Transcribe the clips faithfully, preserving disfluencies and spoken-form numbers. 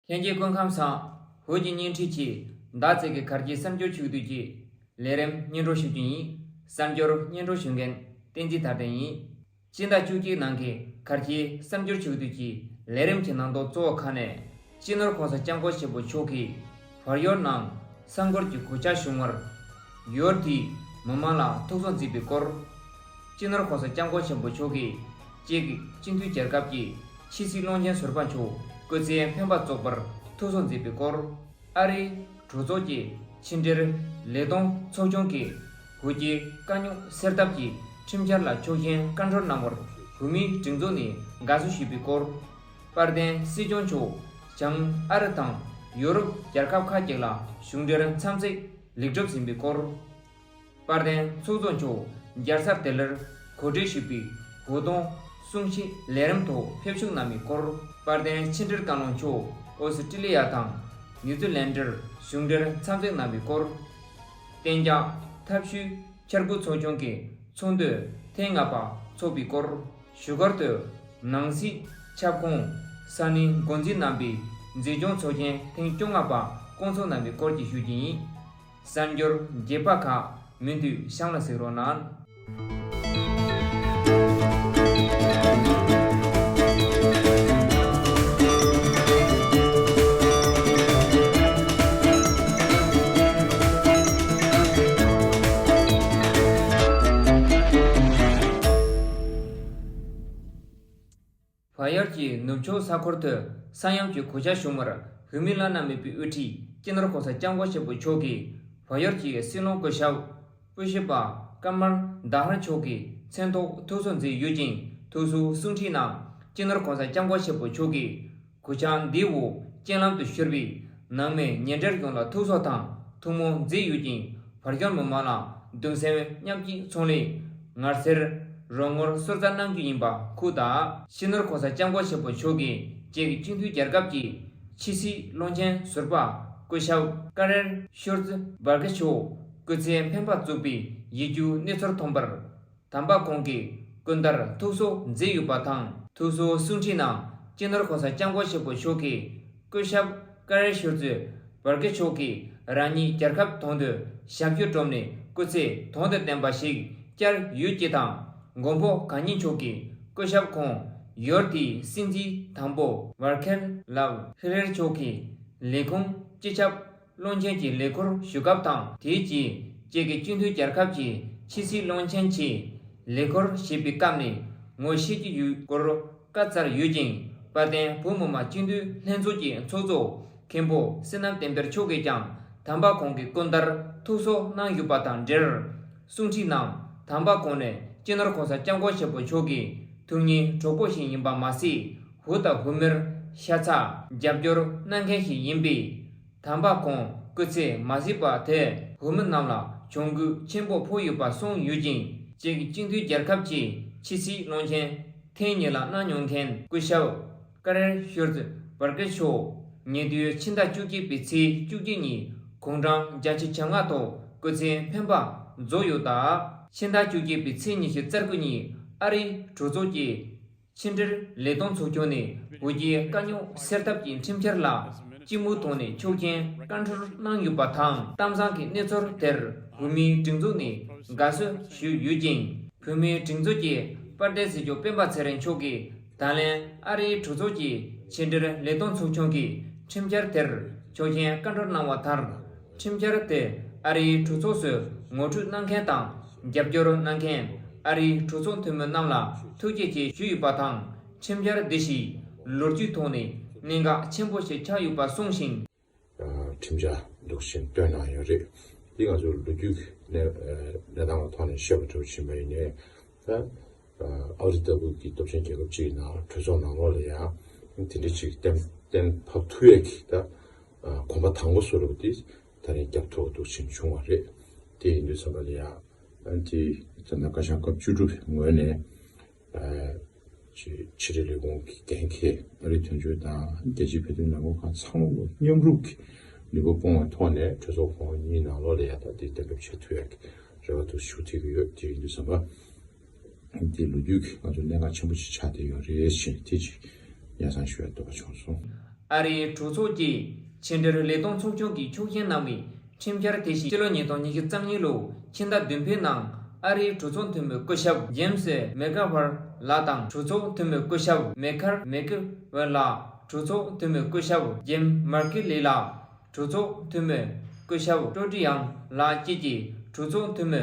ལྷན་རྒྱས་སྐུ་ཁམས་བཟང་། བོད་ཀྱི་བརྙན་འཕྲིན་གྱིས་བདག་བཅས་ཀྱི་གར་གྱི་གསར་འགྱུར་ཕྱོགས་བསྡུས་ཀྱི་ལས་རིམ་སྙན་སྒྲོན་ཞུ་རྒྱུ་ཡིན། གསར་འགྱུར་སྙན་སྒྲོན་ཞུ་མཁན་བསྟན་འཛིན་དར་ལྡན་ཡིན། སྤྱི་ཟླ་བཅུ་གཅིག་ནང་གི་གར་གྱི་གསར་འགྱུར་ཕྱོགས་བསྡུས་ཀྱི་ལས་རིམ་གྱི་ནང་དོན་གཙོ་བོ་ཁག་ནས། སྤྱི་ནོར་༸གོང་ས་༸སྐྱབས་མགོན་ཆེན་པོ་མཆོག་གིས་བལ་ཡུལ་ནང་གསར་འགོད་ཀྱི་གོ་ཆ་ཞུ་སྔོན། ཡུལ་དེའི་མི་མང་ལ་ཐུགས་གསོ་མཛད་པའི་སྐོར། སྤྱི་ནོར་༸གོང་ས་༸སྐྱབས་མགོན་ཆེན་པོ་མཆོག་གིས་ཅེཀ་སྤྱི་མཐུན་རྒྱལ་ཁབ་ཀྱི་ཕྱི་སྲིད་བློན་ཆེན་ཟུར་པ་མཆོག་སྐུ་ཚེ་འཕེན་པ་བཙུགས་པར་ཐུགས་གསོ་མཛད་པའི་སྐོར། ཨ་རིའི་གྲོས་ཚོགས་ཀྱི་ཕྱི་འབྲེལ་ལས་དོན་ཚོགས་ཆུང་གིས་བོད་ཀྱི་དཀའ་རྙོག་སེལ་ཐབས་ཀྱི་ཁྲིམས་འཆར་ལ་ཆོག་མཆན་བཀའ་འཁྲོལ་གནང་བར་བོད་མིའི་སྒྲིག་འཛུགས་ནས་དགའ་བསུ་ཞུས་པའི་སྐོར། དཔལ་ལྡན་སྲིད་སྐྱོང་མཆོག་བྱང་ཨ་རི་དང་ཡོ་རོབ་རྒྱལ་ཁབ་ཁག་ཅིག་ལ་གཞུང་འབྲེལ་འཚམས་གཟིགས་ལེགས་གྲུབ་ཟིན་པའི་སྐོར། དཔལ་ལྡན་ཚོགས་གཙོ་མཆོག་རྒྱལ་ས་ལྡི་ལིར་གོ་སྒྲིག་ཞུས་པའི་བོད་དོན་གསུང་བཤད་ལས་རིམ་ཐོག་ཕེབས་ཞུགས་གནང་བའི་སྐོར། དཔལ་ལྡན་ཕྱི་དྲིལ་བཀའ་བློན་མཆོག་ཨོ་སི་ཀྲི་ལི་ཡ་དང་ནིའུ་ཛི་ལན་ཌར་གཞུང་འབྲེལ་འཚམས་གཟིགས་གནང་བའི་སྐོར། གཏན་འཇགས་ཐབས་ཇུས་འཆར་འགོད་ཚོགས་ཆུང་གི་ཚོགས་འདུ་ཐེངས་ལྔ་པ་འཚོགས་པའི་སྐོར། བཞུགས་སྒར་དུ་ནང་སྲིད་ཁྱབ་ཁོངས་ས་གནས་འགོ་འཛིན་རྣམ་པའི་འཛིན་སྐྱོང་ཚོགས་ཆེན་ཐེངས་བཅོ་ལྔ་པ་བསྐོང་ཚོགས་གནང་བའི་སྐོར་གྱི་ཞུ་རྒྱུ་ཡིན། གསར་འགྱུར་རྒྱས་པ་ཁག་མུ་མཐུད་གཤམ་ལ་གཟིགས་རོགས་གནང་། བལ་ཡུལ་གྱི་ནུབ་ཕྱོགས་ས་ཁུལ་དུ་ས་ཡོམ་གྱི་གོད་ཆག་བྱུང་བར་བོད་མི་བླ་ན་མེད་པའི་དབུ་ཁྲིད་སྤྱི་ནོར་༸གོང་ས་༸སྐྱབས་མགོན་ཆེན་པོ་མཆོག་གིས་བལ་ཡུལ་གྱི་སྲིད་བློན་སྐུ་ཞབས་སྤོ་ཤི་པ་ཀར་མལ་དཱ་ཧར་མཆོག་གི་མཚན་ཐོག་ཐུགས་གསོ་མཛད་ཡོད་ཅིང་། ཐུགས་གསོའི་གསུང་འཕྲིན་ནང་སྤྱི་ནོར་༸གོང་ས་༸སྐྱབས་མགོན་ཆེན་པོ་མཆོག་གིས་གོད་ཆག་འདིའི་འོག་རྐྱེན་ལམ་དུ་གྱུར་པའི་ནང་མི་ཉེ་འབྲེལ་ཡོངས་ལ་ཐུགས་གསོ་དང་ཐུགས་སྨོན་མཛད་ཡོད་ཅིང་། བར་སྐྱོར་མི་མང་ལ་གདུང་སེམས་མཉམ་སྐྱེད་ཚོང་ལས་ངར་སེར་རོགས་ངོར་གསོལ་རྩ་གནང་རྒྱུ་ཡིན་པ་ཁུག་ད། སྤྱི་ནོར་༸གོང་ས་༸སྐྱབས་མགོན་ཆེན་པོ་མཆོག་གིས་ཅེཀ་སྤྱི་མཐུན་རྒྱལ་ཁབ་ཀྱི་ཕྱི་སྲིད་བློན་ཆེན་ཟུར་པ་སྐུ་ཞབས་ཀ་རེར་ཤོར་ཙི་བར་ཀེ་མཆོག་སྐུ་ཚེ་འཕེན་པ་བཙུགས་པའི་ཡིད་སྐྱོའི་གནས་ཚུལ་ཐོན་པར། དམ་པ་ཁོང་གིས་སྐུ་ཟླར་ཐུགས་གསོ་མཛད་ཡོད་པ་དང་། ཐུགས་གསོའི་གསུང་འཕྲིན་ནང་སྤྱི་ནོར་༸གོང་ས་༸སྐྱབས་མགོན་ཆེན་པོ་མཆོག་གིས་སྐུ་ཞབས་ཀ་རེ་ཤོར་ཙི་བར་ཀེ་མཆོག་གིས་རང་ཉིད་རྒྱལ་ཁབ་དོན་དུ་ཞབས་ཞུ་སྒྲུབ་ནས་སྐུ་ཚེ་དོན་དང་ལྡན་པ་ཞིག་བསྐྱལ་ཡོད་ཅེས་དང་། མགོན་པོ་གང་ཉིད་མཆོག་གིས་སྐུ་ཞབས་ཁོང་ཡུལ་དེའི་སྲིད་འཛིན་དང་པོ་ཝར་ཁན་ལབ་ཧི་རེར་མཆོག་གི་ལས་ཁུངས་སྤྱི་ཁྱབ་བློན་ཆེན་གྱི་ལས་ཁུར་ཞུ་སྐབས་དང་། དེའི་རྗེས་ཅེཀ་གི་སྤྱི་མཐུན་རྒྱལ་ཁབ་ཀྱི་ཕྱི་སྲིད་བློན་ཆེན་གྱི་ལས་ཁུར་བཞེས་པའི་སྐབས་ནས་ངོ་ཤེས་ཀྱི་ཡོད་སྐོར་བཀའ་སྩལ་ཡོད་ཅིང་། དཔལ་ལྡན་བོད་མི་མང་སྤྱི་འཐུས་ལྷན་ཚོགས་ཀྱི་ཚོགས་གཙོ་མཁན་པོ་བསོད་ནམས་བསྟན་འཕེལ་མཆོག་གིས་ཀྱང་དམ་པ་ཁོང་གི་སྐུ་ཟླར་ཐུགས་གསོ་གནང་ཡོད་པ་དང་འབྲེལ། གསུང་འཕྲིན་ནང་དམ་པ་ཁོང་ནས་སྤྱི་ནོར་༸གོང་ས་༸སྐྱབས་མགོན་ཆེན་པོ་མཆོག་གི་ཐུགས་ཉིད་གྲོགས་པོ་ཞིག་ཡིན་པ་མ་ཟད། བོད་དང་བོད་མིར་ཤ་ཚ་རྒྱབ་སྐྱོར་གནང་མཁན་ཞིག་ཡིན་པས། དམ་པ་ཁོང་སྐུ་ཚེ་མ་གཟིགས་པ་དེ་བོད་མི་རྣམས་ལ་གྱོང་གུད་ཆེན་པོ་ཕོག་ཡོད་པ་གསུངས་ཡོད་ཅིང་། ཅེཀ་སྤྱི་མཐུན་རྒྱལ་ཁབ་ཀྱི་ཕྱི་སྲིད་བློན་ཆེན་ཐེངས་གཉིས་ལ་གནང་མྱོང་མཁན་སྐུ་ཞབས་ཀ་རེར་ཤོར་ཙི་བར་ཀེ་མཆོག་ཉེ་དུས་ཕྱི་ཟླ་བཅུ་གཅིག་པའི་ཚེས་བཅུ་གཅིག་ཉིན་དགུང་གྲངས་བརྒྱད་ཅུ་གྱ་ལྔ་ཐོག་སྐུ་ཚེ་འཕེན་པ་རྫོགས་ཡོད་སྟབས། ཕྱི་ཟླ་བཅུ་གཅིག་པའི་ཚེས་ཉི་ཤུ་རྩ་དགུ་ཉིན་ཨ་རིའི་གྲོས་ཚོགས་ཀྱི་ཕྱི་འབྲེལ་ལས་དོན་ཚོགས་ཆུང་ནས་བོད་ཀྱི་དཀའ་རྙོག་སེལ་ཐབས་ཀྱི་ཁྲིམས་འཆར་ལ་སྤྱི་མོས་ཐོག་ནས་ཆོག་མཆན་བཀའ་འཁྲོལ་གནང་ཡོད་པ་དང་། གཏམ་བཟང་གི་གནས་ཚུལ་དེར་བོད་མིའི་སྒྲིག་འཛུགས་ནས་དགའ་བསུ་ཞུས་ཡོད་ཅིང་། བོད་མིའི་སྒྲིག་འཛུགས་ཀྱི་དཔལ་ལྡན་སྲིད་སྐྱོང་སྤེན་པ་ཚེ་རིང་མཆོག་གིས་ད་ལན་ཨ་རིའི་གྲོས་ཚོགས་ཀྱི་ཕྱི་འབྲེལ་ལས་དོན་ཚོགས་ཆུང་གི་ཁྲིམས་འཆར་དེར་ཆོག་མཆན་བཀའ་འཁྲོལ་གནང་བ་ལྟར། ཁྲིམས་འཆར་དེ་ཨ་རིའི་གྲོས་ཚོགས་སུ་ངོ་སྤྲོད་གནང་མཁན་དང་རྒྱབ་སྐྱོར་གནང་མཁན་ཨ་རིའི་གྲོས་ཚོགས་འཐུས་མི་རྣམས་ལ་ཐུགས་རྗེ་ཆེ་ཞུས་ཡོད་པ་དང་། ཁྲིམས་འཆར་འདི་ཞིག་ལོ་རྒྱུས་ཐོག་ནས་གནད་འགག་ཆེན་པོ་ཞིག་ཆགས་ཡོད་པ་གསུངས་ཤིང་། ཁྲིམས་འཆར་འདུག་ཅིང་བཏོན་གནང་ཡོད་རེད། འདི་ང་ཚོ་ལོ་རྒྱུས་ཀྱི་གནས་གནས་སྟངས་ཀྱི་ཐོག་ནས་བཤད་པ་འདྲ་བོ་ཕྱིན་པ་ཡིན་ནའི། ད་ཨ་རི་ལྟ་བུ་གི་སྟོབས་ཆེན་རྒྱལ་ཁབ་ཅིག་ཡིན་ན་གྲོས་ཚོགས་ནང་ལོགས་ལ་ཡང་དེ་འདྲ་ཅིག་གཏན་གཏན་ཕབ་ཐུབ་ཡས་ཀྱི་ད་གོམ་པ་དང་པོ་བཟོ་འདྲ་བོ་དེ་ད་རེས་བརྒྱབ་ཐུབ་པ་འདུག་ཅིང་བྱུང་བ་རེད། དེ་ཡིན་དུས་ཙམ་པ་ལ་ཡང་ཨ་འདི་ད་ལྟ་སྐར་ཆ་སྐབས་བཅུ་དྲུག་ངོས་ནས། ཕྱི་ཕྱི་དྲིལ་ལས་ཁུངས་ཀྱི་འགན་འཁྱེར་ཨ་རིའི་དོན་གཅོད་དང་རྒྱལ་སྤྱིའི་བོད་དོན་ལས་ཁུངས་ཁག་ཚང་མ་མཉམ་རུབ་ཀྱིས་ནུས་པ་སྤུངས་པའི་ཐོག་ནས་གྲོས་ཚོགས་ཁོངས་གཉིས་ནང་ལོགས་ལ་ཡ་ད་ལྟའི་གཏན་འབེབས་བྱེད་ཐུབ་ཡག་གི་རེ་བ་དུ་ཞུ་ཐུབ་ཀྱི་ཡོད། དེ་ཡིན་དུས་ཙམ་པ་འདི་ལོ་རྒྱུས་ཀྱི་ང་ཚོ་གནད་འགག་ཆེན་པོ་ཞིག་ཆགས་བསྡད་ཡོད་རེད་ཅེས་དེ་ཅིག་སྙན་སེང་ཞུ་ཡ་འདོད་པ་བྱུང་སོང་། ཨ་རིའི་གྲོས་ཚོགས་ཀྱི་ཕྱི་འབྲེལ་ལས་དོན་ཚོགས་ཆུང་གིས་ཆོག་མཆན་གནང་བའི་ཁྲིམས་འཆར་དེ་བཞིན་ཕྱི་ལོ་ཉིས་སྟོང་ཉི་ཤུ་རྩ་གཉིས་ལོའི་ཕྱི་ཟླ་བདུན་པའི་ནང་ཨ་རིའི་གྲོས་ཚོགས་འཐུས་མི་སྐུ་ཞབས་ཇེམ་སི་མེག་གྷ་ཝར་ལགས་དང་གྲོས་ཚོགས་འཐུས་མི་སྐུ་ཞབས་མེག་ཁར་མེག་གྷ་ཝར་ལགས། གྲོས་ཚོགས་འཐུས་མི་སྐུ་ཞབས་ཇེམ་མར་ཀི་ལི་ལགས། གྲོས་ཚོགས་འཐུས་མི་སྐུ་ཞབས་ཀྲོ་ཀྲི་ཡང་ལགས་བཅས་ཀྱིས་གྲོས་ཚོགས་འཐུས་མི་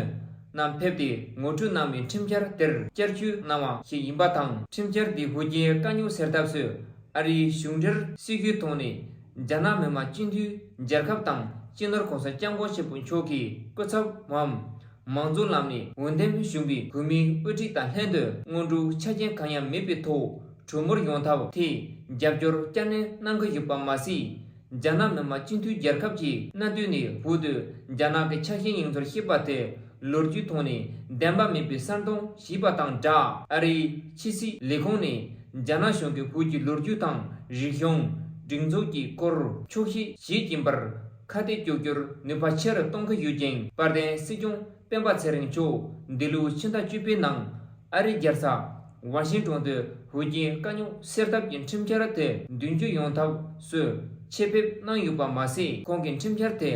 རྣམས་ཕེབས་ཏེ་ངོ་སྤྲོད་གནང་བའི་ཁྲིམས་འཆར་དེར་བསྐྱར་བཅོས་གནང་བ་ཞིག་ཡིན་པ་དང་། ཁྲིམས་འཆར་འདིས་བོད་རྒྱའི་དཀའ་རྙོག་སེལ་ཐབས་སུ་ཨ་རིའི་གཞུང་འབྲེལ་སྲིད་ཇུས་ཐོག་ནས་རྒྱ་ནག་མི་དམངས་སྤྱི་མཐུན་རྒྱལ་ཁབ་དང་སྤྱི་ནོར་༸གོང་ས་༸སྐྱབས་མགོན་ཆེན་པོ་མཆོག་གི་སྐུ་ཚབ་འམ་མང་གཙོའི་ལམ་ནས་འོས་འདེམས་བྱུང་བའི་བོད་མིའི་དབུ་ཁྲིད་དང་ལྷན་དུ་སྔོན་འགྲོའི་ཆ་རྐྱེན་གང་ཡང་མེད་པའི་ཐོག་གྲོས་མོལ་ཡོང་ཐབས་ཐད་རྒྱབ་སྐྱོར་བསྐྱར་ནན་གནང་གི་ཡོད་པ་མ་ཟད། རྒྱ་ནག་མི་དམངས་སྤྱི་མཐུན་རྒྱལ་ཁབ་ཀྱི་གནད་དོན་ནས་བོད་དུ་རྒྱ་ནག་གི་ཆ་ཤས་ཡིན་ཚུལ་བཤད་པ་དེ་ལོ་རྒྱུས་ཐོག་ནས་བདེན་པ་མེད་པའི་གསལ་སྟོན་བྱས་པ་དང་སྦྲགས། ཨ་རིའི་ཕྱི་སྲིད་ལས་ཁུངས་ནས་རྒྱ་ནག་གཞུང་གིས་བོད་ཀྱི་ལོ་རྒྱུས་དང་རིག་གཞུང་། སྒྲིག་འཛུགས་ཀྱི་སྐོར་འཁྱོག་བཤད་བྱེད་ཀྱིན་པར་ཁ་གཏད་གཅོག་རྒྱུར་ནུས་པ་ཆེ་རུ་གཏོང་གི་ཡོད་ཅིང་། དཔལ་ལྡན་སྲིད་སྐྱོང་སྤེན་པ་ཚེ་རིང་མཆོག་འདི་ལོའི་ཕྱི་ཟླ་བཅུ་པའི་ནང་ཨ་རིའི་རྒྱལ་ས་ཝ་ཤིང་ཏོན་དུ་བོད་རྒྱའི་དཀའ་རྙོག་སེལ་ཐབས་ཀྱི་ཁྲིམས་འཆར་དེ་མདུན་སྐྱོད་ཡོང་ཐབས་སུ་ཆེད་ཕེབས་གནང་ཡོད་པ་མ་ཟད། ཁོང་གིས་ཁྲིམས་འཆར་དེ་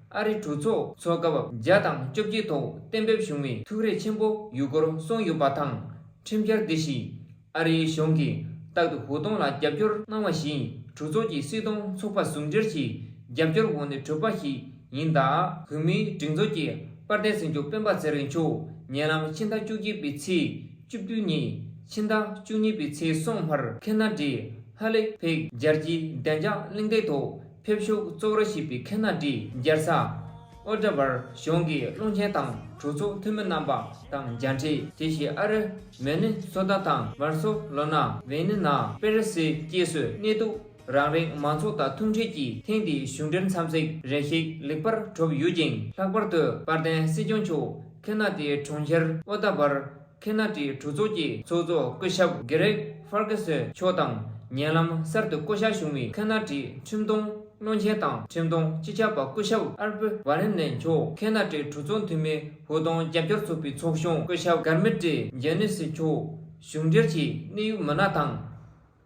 ཨ་རིའི་གྲོས་ཚོགས་ཚོགས་སྐབས་བརྒྱ་དང་བཅོ་བརྒྱད་ཐོག་གཏན་འབེབས་བྱུང་བའི་ཐུགས་རེ་ཆེན་པོ་ཡོད་སྐོར་གསུངས་ཡོད་པ་དང་། ཁྲིམས་འཆར་འདི་བཞིན་ཨ་རིའི་གཞུང་གིས་རྟག་ཏུ་བོད་དོན་ལ་རྒྱབ་སྐྱོར་གནང་བ་བཞིན། གྲོས་ཚོགས་ཀྱི་སྲིད་དོན་ཚོགས་པ་ཟུང་འབྲེལ་གྱི་རྒྱབ་སྐྱོར་འོག་ནས་གྲུབ་པ་ཞིག་ཡིན་སྟབས། བོད་མིའི་སྒྲིག་འཛུགས་ཀྱི་དཔལ་ལྡན་སྲིད་སྐྱོང་སྤེན་པ་ཚེ་རིང་མཆོག་ཉེ་ལམ་ཕྱི་ཟླ་བཅུ་གཅིག་པའི་ཚེས་བཅུ་བདུན་ཉིན། ཕྱི་ཟླ་བཅུ་གཉིས་པའི་ཚེས་གསུམ་བར་ཁེ་ན་ཌའི་ཧ་ལེ་ཕེག་རྒྱལ་སྤྱིའི་བདེ་འཇགས་གླེང་སྟེགས་ཐོག་ཕེབས་ཞུགས་གཙོ་བོར་བྱས་པའི་ཁེ་ན་ཌའི་རྒྱལ་ས་ཨོ་ཊ་ཝར་གཞུང་གི་བློན་ཆེན་དང་གྲོས་ཚོགས་འཐུས་མི་རྣམ་པ་དང་མཇལ་འཕྲད། དེ་བཞིན་ཨ་རི་མི་ནི་སོ་ཏ་དང་བར་སོ་ལོ་ན། ཝི་ནི་ན། པེ་རི་སི་བཅས་སུ་གནས་སྡོད་རང་རེའི་མང་ཚོགས་དང་ཐུག་འཕྲད་ཀྱིས་ཐེངས་འདིའི་གཞུང་འབྲེལ་འཚམས་གཟིགས་རེ་ཞིག་ལེགས་པར་གྲུབ་ཡོད་ཅིང་། ལྷག་པར་དུ་དཔལ་ལྡན་སྲིད་སྐྱོང་མཆོག་ཁེ་ན་ཌའི་གྲོང་ཁྱེར་ཨོ་ཏ་ཝར་ཁེ་ན་ཌའི་གྲོས་ཚོགས་ཀྱི་ཚོགས་གཙོ་སྐུ་ཞབས་གྷི་རེག་ཧྥར་གྷི་སན་མཆོག་དང་། ཉེ་ལམ་གསར་དུ་བསྐོ་གཞག་བྱུང་བའི་ཁེ་ན་ཌའི་ཁྲིམས་དོན་བློན་ཆེན་དང་ཁྲིམས་དོན་སྤྱི་ཁྱབ་པ་སྐུ་ཞབས་ཨལ་བྷར་ཝ་རེན་ནན་མཆོག་ཁེ་ན་ཌའི་གྲོས་ཚོགས་འཐུས་མི་བོད་དོན་རྒྱབ་སྐྱོར་ཚོགས་པའི་ཚོགས་གཞོན་སྐུ་ཞབས་གྷར་མེ་ཏྲི་ཇེ་ནི་སི་མཆོག་གཞུང་འབྲེལ་གྱི་གནད་ཡོད་མི་སྣ་དང་།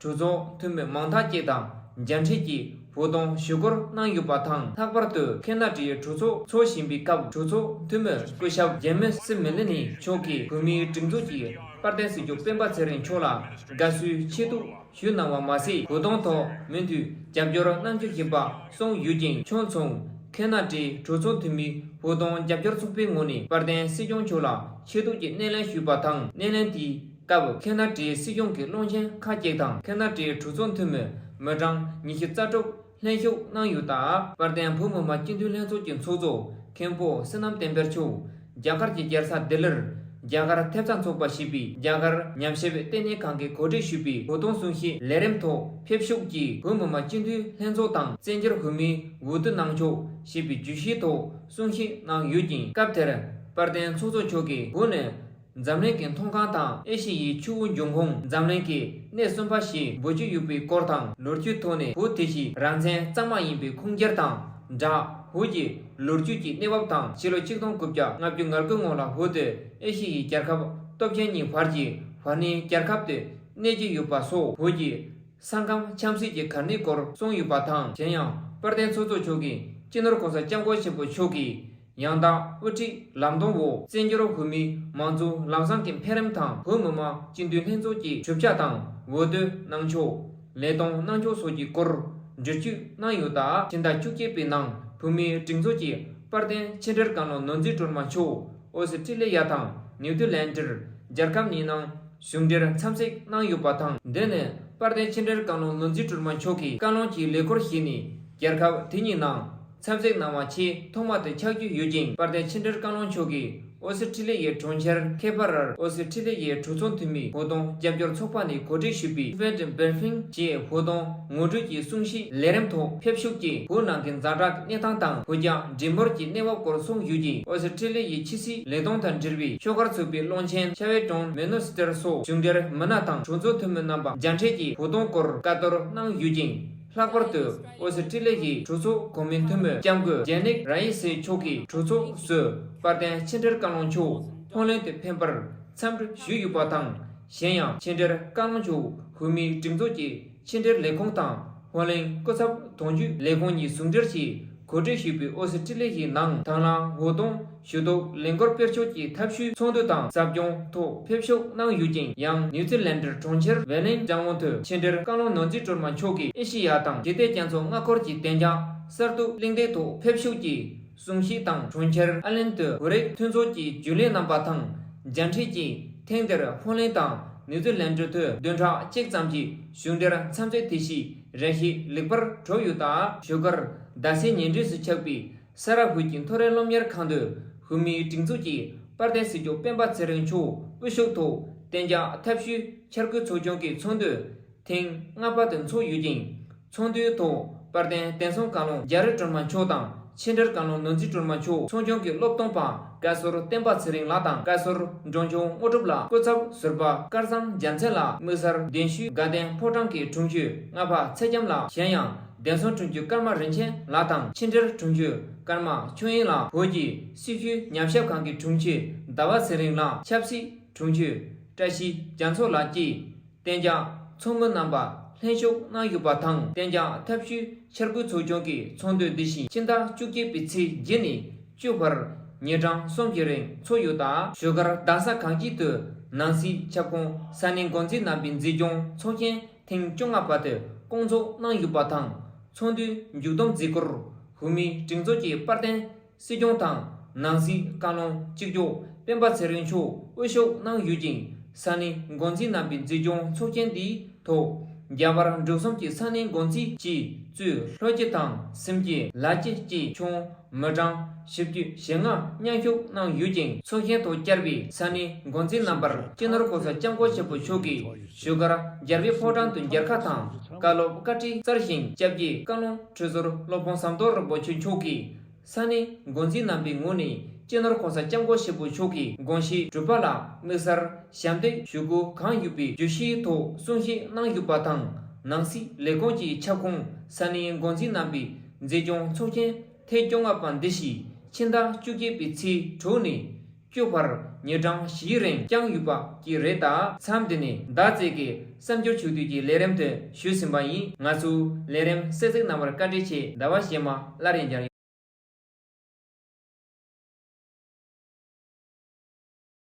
གྲོས་ཚོགས་འཐུས་མི་མང་དག་བཅས་དང་མཇལ་འཕྲད་ཀྱིས་བོད་དོན་ཞུ་སྐུལ་གནང་ཡོད་པ་དང་། ལྷག་པར་དུ་ཁེ་ན་ཌའི་གྲོས་ཚོགས་འཚོགས་བཞིན་པའི་སྐབས། གྲོས་ཚོགས་འཐུས་མི་སྐུ་ཞབས་ཇེ་མི་སི་མེ་ལི་ནི་མཆོག་གིས་བོད་མིའི་སྒྲིག་འཛུགས་ཀྱི་དཔལ་ལྡན་སྲིད་སྐྱོང་སྤེན་པ་ཚེ་རིང་མཆོག་ལ་དགའ་བསུའི་ཆེ་བསྟོད་ཞུས་གནང་བ་མ་ཟད། བོད་དོན་ཐོག་མུ་མཐུད་རྒྱབ་སྐྱོར་གནང་རྒྱུ་ཡིན་པ་གསུངས་ཡོད་ཅིང་། ཕྱོགས་མཚུངས་ཁེ་ན་ཌའི་གྲོས་ཚོགས་འཐུས་མི་བོད་དོན་རྒྱབ་སྐྱོར་ཚོགས་པའི་ངོས་ནས་དཔལ་ལྡན་སྲིད་སྐྱོང་མཆོག་ལ་ཆེ་བསྟོད་ཀྱི་སྣེ་ལེན་ཞུས་པ་དང་། སྣེ་ལེན་དེའི་སྐབས་ཁེ་ན་ཌའི་སྲིད་གཞུང་གི་བློན་ཆེན་ཁག་ཅིག་དང་། ཁེ་ན་ཌའི་གྲོས་ཚོགས་འཐུས་མི་མི་གྲངས་ཉི་ཤུ་རྩ་དྲུག་ལྷན་ཞུགས་གནང་ཡོད་སྟབས། དཔལ་ལྡན་བོད་མི་མང་སྤྱི་འཐུས་ལྷན་ཚོགས་ཀྱི་ཚོགས་གཙོ་མཁན་པོ་བསོད་ནམས་བསྟན་འཕེལ་མཆོག་རྒྱ་གར་གྱི་རྒྱལ་ས་ལྡི་ལིར་རྒྱ་གར་ཐེབས་རྩ་ཚོགས་པ་ཞེས་པའི་རྒྱ་གར་ཉམས་ཞིབ་ལྟེ་གནས་ཁང་གིས་གོ་སྒྲིག་ཞུས་པའི་བོད་དོན་གསུང་བཤད་ལས་རིམ་ཐོག་ཕེབས་ཞུགས་ཀྱིས། བོད་མི་མང་སྤྱི་འཐུས་ལྷན་ཚོགས་དང་བཙན་བྱོལ་བོད་མིའི་འོས་བསྡུ་གནང་ཕྱོགས་ཞེས་པའི་བརྗོད་གཞིའི་ཐོག་གསུང་བཤད་གནང་ཡོད་ཅིང་། སྐབས་དེར་དཔལ་ལྡན་ཚོགས་གཙོ་མཆོག་གིས་བོད་ནི་འཛམ་གླིང་གི་མཐོང་སྒང་དང་ཨེ་ཤི་ཡའི་ཆུ་བོ་འབྱུང་ཁུངས། འཛམ་གླིང་གི་སྣེ་གསུམ་པ་ཞེས་འབོད་ཀྱི་ཡོད་པའི་སྐོར་དང་། ལོ་རྒྱུས་ཐོག་ནས་བོད་དེ་བཞིན་རང་བཙན་གཙང་མ་ཡིན་པའི་ཁུངས་སྐྱེལ་དང་སྦྲགས། བོད་ཀྱི་ལོ་རྒྱུས་ཀྱི་གནས་བབ་དང་། ཕྱི་ལོ་ཆིག་སྟོང་དགུ་བརྒྱ་ལྔ་བཅུ་ང་དགུ་སྔོན་ལ་བོད་དེ་ཨེ་ཤི་ཡའི་རྒྱལ་ཁབ་སྟོབས་ཆེན་གཉིས་བར་གྱི་བར་གནས་རྒྱལ་ཁབ་ཏུ་གནས་ཀྱི་ཡོད་པ་སོགས། བོད་ཀྱི་ས་ཁམས་ཆབ་སྲིད་ཀྱི་གལ་གནད་སྐོར་གསུངས་ཡོད་པ་དང་། གཞན་ཡང་དཔལ་ལྡན་ཚོགས་གཙོ་མཆོག་གིས་སྤྱི་ནོར་༸གོང་ས་༸སྐྱབས་མགོན་ཆེན་པོ་མཆོག་གིས་ཡང་དག་དབུ་ཁྲིད་ལམ་སྟོན་འོག་བཙན་བྱོལ་བོད་མིའི་མང་གཙོའི་ལམ་བཟང་གི་འཕེལ་རིམ་དང་། བོད་མི་མང་སྤྱི་འཐུས་ལྷན་ཚོགས་ཀྱི་གྲུབ་ཆ་དང་འོས་བསྡུ་གནང་ཕྱོགས། ལས་དོན་གནང་ཕྱོགས་སོགས་ཀྱི་སྐོར་འགྲེལ་བརྗོད་གནང་ཡོད་སྟབས། ཕྱི་ཟླ་བཅུ་གཅིག་པའི་ནང་བོད་མིའི་སྒྲིག་འཛུགས་ཀྱི་དཔལ་ལྡན་ཕྱི་འབྲེལ་བཀའ་བློན་ནོར་འཛིན་སྒྲོལ་མ་མཆོག་ཨོ་སི་ཁྲི་ལི་ཡ་དང་ནིའུ་ཛི་ལན་ཌར་རྒྱལ་ཁབ་གཉིས་ནང་གཞུང་འབྲེལ་འཚམས་གཟིགས་གནང་ཡོད་པ་དང་། འདི་ནི་དཔལ་ལྡན་ཕྱི་འབྲེལ་བཀའ་བློན་ནོར་འཛིན་སྒྲོལ་མ་མཆོག་གིས་བཀའ་བློན་གྱི་ལས་འཁུར་བཞེས་ནས་རྒྱལ་ཁབ་དེ་གཉིས་ནང་འཚམས་གཟིགས་གནང་བ་ཆེས་ཐོག་མ་དེ་ཆགས་རྒྱུ་ཡོད་ཅིང་། དཔལ་ལྡན་ཕྱི་འབྲེལ་བཀའ་བློན་མཆོག་གིས་ཨོ་སི་ཁྲི་ལི་ཡའི་གྲོང་ཁྱེར་ཁེ་པ་རར་ཨོ་སི་ཁྲི་ལི་ཡའི་གྲོས་ཚོགས་འཐུས་མི་བོད་དོན་རྒྱབ་སྐྱོར་ཚོགས་པ་ནས་གོ་སྒྲིག་ཞུས་པའི་Event Briefing ཞེས་བོད་དོན་ངོ་སྤྲོད་ཀྱི་གསུང་བཤད་ལས་རིམ་ཐོག་ཕེབས་ཞུགས་ཀྱིས་བོད་ནང་གི་ཛ་དྲག་གནས་སྟངས་དང་བོད་རྒྱ་འབྲེལ་བའི་གནས་བབ་སྐོར་གསུངས་ཡོད་ཅིང་། ཨོ་སི་ཁྲི་ལི་ཡའི་ཕྱི་སྲིད་ལས་དོན་དང་འབྲེལ་བའི་ཆོས་སྒར་ཚོགས་པའི་བློན་ཆེན་ཤ་ཝེ་ཀྲོན་མེ་ནོ་སི་ཏེར་སོགས་གཞུང་འབྲེལ་མི་སྣ་དང་གྲོས་ཚོགས་འཐུས་མི་རྣམ་པ་མཇལ་འཕྲད་ཀྱིས་བོད་དོན་སྐོར་བཀའ་བསྡུར་གནང་ཡོད་ཅིང་། ལྷག་པར་དུ་ཨོ་སི་ཁྲི་ལི་ཡའི་གྲོས་ཚོགས་གོང་མའི་འཐུས་མི་ལྕམ་སྐུ་ཇེ་ནིག་ར་ཡི་སི་མཆོག་གིས་གྲོས་ཚོགས་སུ་དཔལ་ལྡན་ཕྱི་འབྲེལ་བཀའ་བློན་མཆོག་ལྷོ་ལན་དུ་ཕེབས་པར་འཚམས་འདྲི་ཞུས་ཡོད་པ་དང་། གཞན་ཡང་ཕྱི་འབྲེལ་བཀའ་བློན་མཆོག་བོད་མིའི་སྒྲིག་འཛུགས་ཀྱི་ཕྱི་འབྲེལ་ལས་ཁུངས་དང་ ཧོ་ལན་སྐུ་ཚབ་དོན་གཅོད་ལས་ཁུངས་ཀྱིས་ཟུང་འབྲེལ་གྱིས་གོ་སྒྲིག་ཞུས་པའི་ཨོ་སི་ཀྲི་ལི་ཡའི་ནང་དང་བླངས་ཧོ་ཏུང་ཞུ་གཏུག་ལས་འགུལ་སྤེལ་ཕྱོགས་ཀྱི་ཐབས་ཤེས་ཚོགས་འདུ་དང་ཟབ་སྦྱོང་ཐོག་ཕེབས་ཞུགས་གནང་ཡོད་ཅིང་། ཡང་ནིའུ་ཛི་ལན་ཌར་གྲོང་ཁྱེར་ཝེ་ལན་ལྕང་ལུང་དུ་ཕྱི་འབྲེལ་བཀའ་བློན་ནོར་འཛིན་སྒྲོལ་མ་མཆོག་གིས་ཨེ་ཤེ་ཡ་དང་ཞི་བདེ་རྒྱ་མཚོ་མངའ་འཁོར་གྱི་གཏན་འཇགས་གསར་གཏོད་གླེང་སྟེགས་ཐོག་ཕེབས་ཞུགས་ཀྱིས། གསུང་བཤད་དང་གྲོང་ཁྱེར་ཨ་ལན་དུ་བོད་རིགས་མཐུན་ཚོགས་ཀྱི་རྒྱུན་ལས་རྣམ་པ་དང་མཇལ་འཕྲད་ཀྱིས། ཐེངས་འདིར་ཧོ་ལན་དང་ནིའུ་ཛི་ལན་ཌ་དུ་བདུན་ཕྲག་གཅིག་ཙམ་གྱི་གཞུང་འབྲེལ་འཚམས་གཟིགས་དེ་བཞིན་རེ་ཞིག་ལེགས་པར་གྲུབ་ཡོད་སྟབས། བཞུགས་སྒར་རྡ་སའི་ཉེ་འཁྲིས་སུ་ཆགས་པའི་ས་རཱ་ཧུད་ཀྱི་མཐོ་རིམ་སློབ་གཉེར་ཁང་དུ་བོད་མིའི་སྒྲིག་འཛུགས་ཀྱི་དཔལ་ལྡན་སྲིད་སྐྱོང་སྤེན་པ་ཚེ་རིང་མཆོག་དབུ་བཞུགས་ཐོག་གཏན་འཇགས་ཐབས་ཤེས་འཆར་འགོད་ཚོགས་ཆུང་གི་ཚོགས་འདུ་ཐེངས་ལྔ་པ་དེ་འཚོགས་ཡོད་ཅིང་། ཚོགས་འདུའི་ཐོག་དཔལ་ལྡན་བསྟན་སྲུང་བཀའ་བློན་རྒྱ་རི་སྒྲོལ་མ་མཆོག་དང་ཕྱི་འབྲེལ་བཀའ་བློན་ནོར་འཛིན་སྒྲོལ་མ་མཆོག་ཚོགས་ཆུང་གི་སློབ་སྟོན་པ་བཀའ་ཟུར་བསྟན་པ་ཚེ་རིང་ལགས་དང་། བཀའ་ཟུར་འབྲོང་ཆུང་དངོས་གྲུབ་ལགས། སྐུ་ཚབ་ཟུར་པ་དཀར་བཟང་རྒྱལ་མཚན་ལགས། དམིགས་བསལ་གདན་ཞུས་དགའ་ལྡན་ཕོ་བྲང་གི་དྲུང་ཆེ་ལྔ་པ་ཚེ་རྒྱམ་ལགས། གཞན་ཡང་བདེ་སྲུང་དྲུང་ཆེ་ཀརྨ་རིན་ཆེན་ལགས་དང་། ཕྱི་འབྲེལ་དྲུང་ཆེ་ཀརྨ་ཆོས་དབྱིངས་ལགས། བོད་ཀྱི་སྲི་ཞུའི་ཉམས་ཞིབ་ཁང་གི་དྲུང་ཆེ་ཟླ་བ་ཚེ་རིང་ལགས། ཆབ་སྲིད་དྲུང་ཆེ་བཀྲ་ཤིས་རྒྱ་མཚོ་ལགས་ཀྱིས། གཏན་འཇགས་ཚོགས་མི་རྣམ་པ་ལྷན་ཞུགས་གནང་ཡོད་པ་དང་། གཏན་འཇགས་ཐབས་ཤེས་འཆར་འགོད་ཚོགས་ཆུང་གི་ཚོགས་འདུ་འདི་བཞིན་ཕྱི་ཟླ་བཅུ་གཅིག་པའི་ཚེས་བརྒྱད་ནས་བཅུ་བར་ཉིན་གྲངས་གསུམ་གྱི་རིང་འཚོགས་ཡོད་སྟབས། བཞུགས་སྒར་རྡ་ས་གངས་སྐྱིད་དུ་ནང་སྲིད་ཁྱབ་ཁོངས་ས་གནས་འགོ་འཛིན་རྣམ་པའི་འཛིན་སྐྱོང་ཚོགས་ཆེན་ཐེངས་བཅོ་ལྔ་པ་དེ་བསྐོང་ཚོགས་གནང་ཡོད་པ་དང་། ཚོགས་འདུའི་མཇུག་བསྡོམས་མཛད་སྒོར་བོད་མིའི་སྒྲིག་འཛུགས་ཀྱི་དཔལ་ལྡན་སྲིད་སྐྱོང་དང་ནང་སྲིད་བཀའ་བློན་གཅིག་ལྕོགས་སྤེན་པ་ཚེ་རིང་མཆོག་དབུ་བཞུགས་གནང་ཡོད་ཅིང་། ས་གནས་འགོ་འཛིན་རྣམ་པའི་འཛིན་སྐྱོང་ཚོགས་ཆེན་འདིའི་ཐོག་རྒྱ་བལ་འབྲུག་གསུམ་གྱི་ས་གནས་འགོ་འཛིན་གྱིས་གཙོས་ལྷོ་སྤྱི་དང་སེམས་སྐྱིད་ལ་སྤྱི་བཅས་ཁྱོན་མི་གྲངས་བཞི་བཅུ་ཞེ་ལྔ་མཉམ་ཞུགས་གནང་ཡོད་ཅིང་། ཚོགས་ཆེན་ཐོག་བཅར་བའི་ས་གནས་འགོ་འཛིན་རྣམ་པར་སྤྱི་ནོར་གོང་ས་སྐྱབས་མགོན་ཆེན་པོ་མཆོག་གིས་བཞུགས་སྒར་རྒྱལ་བའི་ཕོ་བྲང་དུ་མཇལ་ཁ་དང་བཀའ་སློབ་བཀའ་དྲིན་སྩལ་ཞིང་། སྐྱབས་རྗེ་བཀའ་བློན་ཁྲི་ཟུར་སློབ་དཔོན་ཟམ་གདོང་རིན་པོ་ཆེ་མཆོག་གིས་ས་གནས་འགོ་འཛིན་རྣམ་པའི་ངོས་ནས་སྤྱི་ནོར་གོང་ས་སྐྱབས་མགོན་ཆེན་པོ་མཆོག་གི་དགོངས་གཞི་གྲུབ་པ་ལ་དམིགས་བསལ་ཞབས་འདེགས་ཞུ་དགོས་གང་ཡོད་པའི་བརྗོད་གཞིའི་ཐོག་གསུང་བཤད་གནང་ཡོད་པ་དང་། ནང་སྲིད་ལས་ཁུངས་ཀྱི་ཁྱབ་ཁོངས་ས་གནས་འགོ་འཛིན་རྣམ་པའི་འཛིན་སྐྱོང་ཚོགས་ཆེན་ཐེངས་བཅོ་ལྔ་པ་འདི་ཞིག་ཕྱི་ཟླ་བཅུ་གཅིག་པའི་ཚེས་དྲུག་ནས་བཅུ་བར་ཉིན་གྲངས་བཞིའི་རིང་བསྐྱངས་ཡོད་པ་ཅིག་རེད། ད་མཚམས་འདི་ནས་ཟླ་བརྩེགས་ཀྱི་གསར་འགྱུར་ཕྱོགས་བསྡུས་ཀྱི་ལས་རིམ་དེ་ཞུས་ཟིན་པ་ཡིན། ང་ཚོའི་ལས་རིམ་གསན་གཟིགས་གནང་བར་བཀའ་དྲིན་ཆེ། ཟླ་བ་གཞན་མ་སླར་ཡང་མཇལ་ཡོང་།